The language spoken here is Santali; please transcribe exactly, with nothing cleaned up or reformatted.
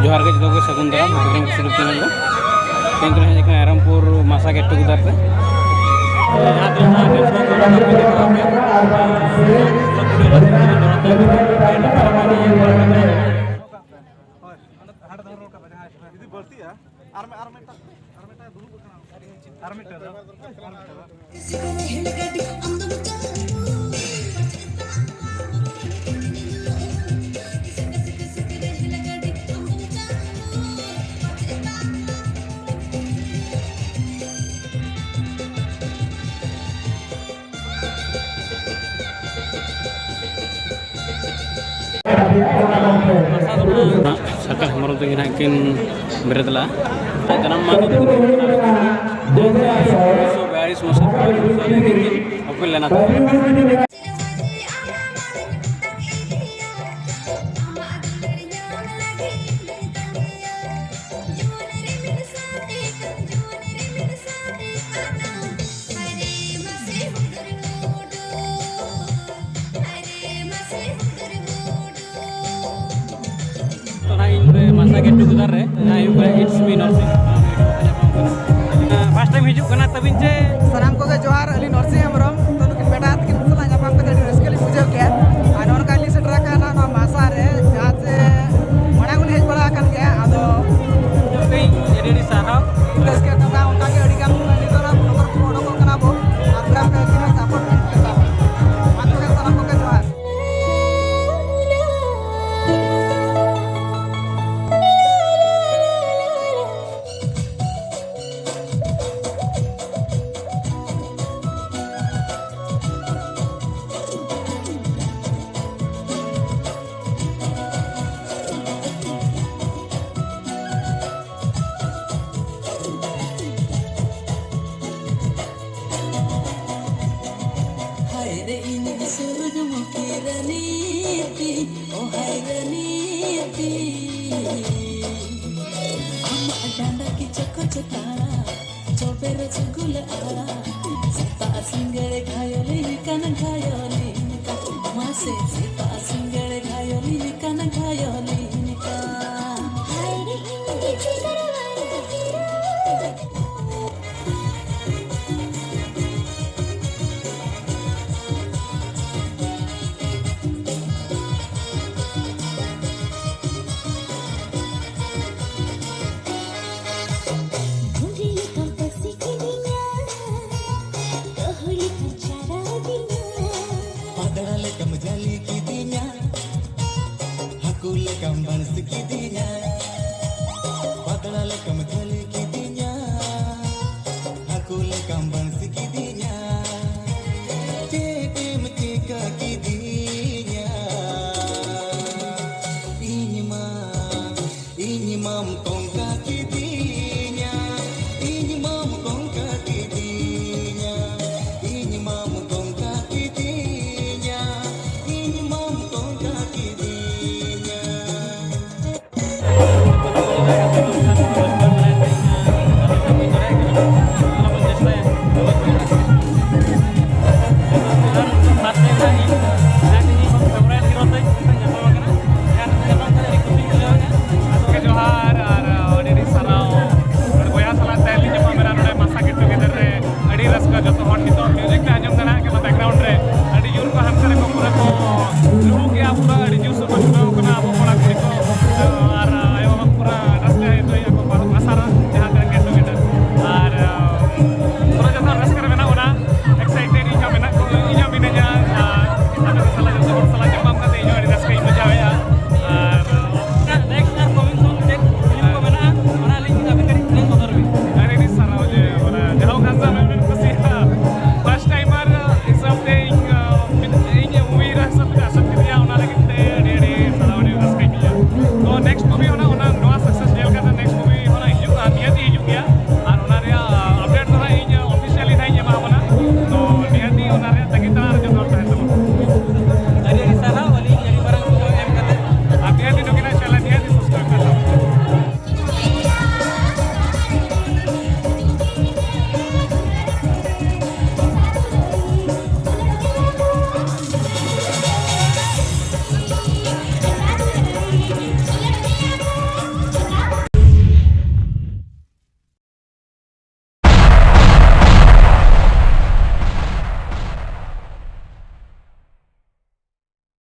ᱡᱚᱦᱟᱨ ᱜᱮ ᱡᱚᱛᱚ ᱜᱮ, ᱥᱟᱹᱜᱩᱱ ᱫᱟᱨᱟᱢ ᱵᱤᱠᱨᱚᱢ ᱠᱤᱥᱠᱩ YouTube ᱪᱮᱱᱮᱞ ᱨᱮ᱾ ᱛᱮᱦᱮᱧ ᱫᱚ ᱦᱮᱡ ᱟᱠᱟᱱᱟ ᱨᱟᱭᱨᱚᱝᱯᱩᱨ ᱢᱟᱥᱟ ᱜᱮᱴ ᱴᱩᱜᱮᱫᱟᱨ ᱨᱮ᱾ ᱡᱟᱦᱟᱸ ᱛᱤᱱᱟᱹᱜ ᱱᱟᱦᱟᱜ ᱜᱮ ᱥᱚᱦᱚᱨ ᱠᱚᱨᱮ ᱠᱷᱚᱱ ᱠᱚ ᱦᱤᱡᱩᱜᱼᱟ᱾ ᱡᱩᱫᱤ ᱵᱟᱹᱲᱛᱤᱜᱼᱟ, ᱟᱨ ᱢᱤᱫ, ᱟᱨ ᱢᱤᱫᱴᱟᱝ, ᱟᱨ ᱢᱤᱫᱴᱟᱝ ᱫᱚ᱾ ᱥᱟᱨᱠᱟᱨ ᱦᱮᱢᱵᱨᱚᱢ ᱛᱟᱹᱠᱤᱱ ᱦᱟᱸᱜ ᱠᱤᱱ ᱵᱮᱨᱮᱫ ᱞᱮᱫᱼᱟ᱾ ᱡᱟᱱᱟᱢ ᱢᱟᱦᱟ ᱫᱚ ᱛᱤᱱ ᱨᱮ ᱦᱩᱭ ᱞᱮᱱᱟ? ᱩᱱᱤᱥᱥᱚ ᱵᱤᱭᱟᱞᱤᱥ ᱢᱟᱥ ᱨᱮ ᱦᱩᱭ ᱞᱮᱱᱟ᱾ ᱛᱚ ᱱᱟᱦᱟᱜ ᱤᱧ ᱱᱚᱰᱮ ᱢᱟᱥᱟ ᱜᱮᱴ ᱴᱩᱜᱮᱫᱟᱨ ᱨᱮ ᱡᱟᱦᱟᱸ ᱦᱩᱭᱩᱜ ᱠᱟᱱᱟ It's Me Nursing, first time ᱦᱤᱡᱩᱜ ᱠᱟᱱᱟ ᱛᱟᱹᱵᱤᱱ ᱪᱮ? ᱥᱟᱱᱟᱢ ᱠᱚᱜᱮ ᱡᱚᱦᱟᱨ, ᱟᱹᱞᱤᱧ ᱱᱚᱨᱥᱤᱝ ᱦᱮᱢᱵᱨᱚᱢ᱾ ᱛᱚ ᱱᱩᱠᱤᱱ ᱵᱮᱴᱟ ᱛᱟᱹᱠᱤᱱ ᱥᱟᱞᱟᱜ ᱧᱟᱯᱟᱢ ᱠᱟᱛᱮ ᱟᱹᱰᱤ ᱨᱟᱹᱥᱠᱟᱹ ᱞᱤᱧ ᱵᱩᱡᱷᱟᱹᱣ ᱠᱮᱫᱼᱟ᱾ ᱟᱨ ᱱᱚᱜᱼᱚ ᱱᱚᱝᱠᱟ ᱞᱤᱧ ᱥᱮᱴᱮᱨ ᱟᱠᱟᱱᱟ ᱱᱚᱣᱟ ᱢᱟᱥᱟ ᱨᱮ, ᱡᱟᱦᱟᱸ ᱪᱮ ᱢᱟᱲᱟᱝ ᱦᱚᱸᱞᱤᱧ ᱦᱮᱡ ᱵᱟᱲᱟ ᱟᱠᱟᱱ ᱜᱮᱭᱟ, ᱟᱫᱚ ᱟᱹᱰᱤ ᱟᱹᱰᱤ ᱥᱟᱨᱦᱟᱣ᱾ ᱨᱟᱹᱥᱠᱟᱹ ᱠᱟᱛᱷᱟ ᱚᱱᱠᱟ ᱜᱮ ᱟᱹᱰᱤ ᱜᱟᱱ ᱱᱤᱛᱚᱜ ᱫᱚ ᱵᱞᱚᱜᱟᱨ ᱠᱚ ᱚᱰᱚᱠᱚᱜ ᱠᱟᱱᱟ ᱵᱚ, ᱟᱨ ᱯᱮᱲᱟ ᱯᱮ ᱛᱤᱱᱟᱹᱜ ᱥᱟᱯᱳᱨᱴ ᱯᱮ ᱛᱟᱵᱚᱱᱟ᱾ ᱢᱟ ᱛᱚᱵᱮ ᱥᱟᱱᱟᱢ ᱠᱚᱜᱮ ᱡᱚᱦᱟᱨ᱾ ᱦᱟᱭ ᱨᱮ ᱤᱧ ᱥᱩᱨᱩᱡᱽᱢᱩᱠᱷᱤ ᱨᱟᱹᱱᱤ ᱛᱤᱧ, ᱚ ᱦᱟᱭ ᱨᱟᱹᱱᱤ ᱛᱤᱧ᱾ ᱟᱢᱟᱜ ᱰᱟᱸᱰᱟ ᱠᱤ ᱪᱚᱠᱚ ᱪᱚᱠᱟ, ᱪᱚᱵᱮ ᱨᱚᱥᱜᱩᱞᱟ᱾ ᱥᱮᱛᱟᱜ ᱥᱤᱸᱜᱟᱹᱲ ᱜᱷᱟᱭᱚᱞᱤᱧ ᱠᱟᱱ, ᱜᱷᱟᱭᱚᱞᱤᱧ ᱠᱟᱱ᱾ ᱢᱟᱥᱮ ᱥᱮᱛᱟᱜ ᱥᱤᱸᱜᱟᱹᱲ ᱜᱷᱟᱭᱚᱞᱤᱧ ᱠᱟᱱ, ᱜᱷᱟᱭᱚᱞᱤᱧ ᱠᱟᱱ᱾ ᱡᱚᱛᱚ ᱦᱚᱲ ᱱᱤᱛᱚᱜ ᱢᱤᱫ